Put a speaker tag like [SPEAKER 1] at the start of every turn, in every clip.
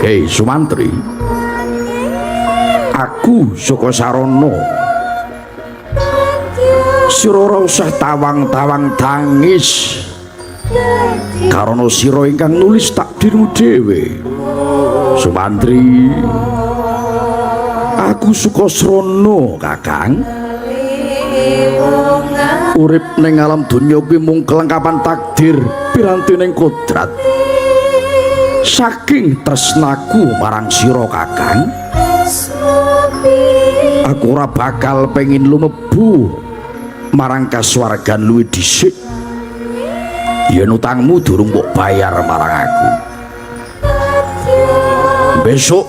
[SPEAKER 1] Hei Sumantri, aku Sukosarana. Sira ora usah tawang-tawang tangis karana sira ingkang nulis takdirmu dhewe. Sumantri, aku Sukosrana, Kakang. Urip ning alam donya kuwi mung kelengkapan takdir pirantining kodrat. Saking tresnaku marang sira, Kakang, aku ora bakal pengin lumebu marang kasuwargan luwih dhisik yen utangmu durung mbok bayar marang aku. Besok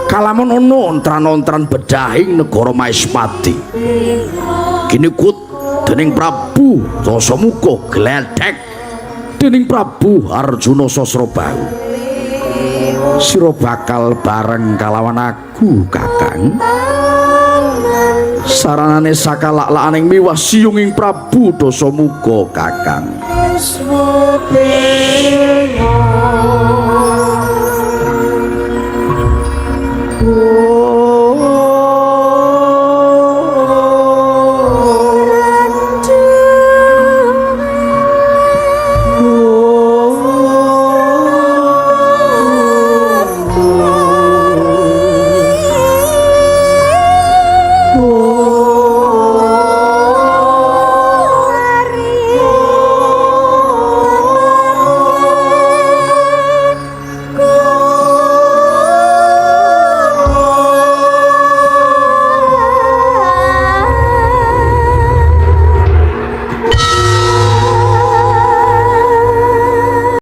[SPEAKER 1] kalamun ana ontran-ontran bedahing negara Maespati, kinukut dening Prabu Dasamuka, gledhek dening Prabu Arjuna Sasrabahu, sira bakal bareng kalawan aku, Kakang. Saranane sakalak-lakaning miwah siyunging Prabu Dasamuka, Kakang.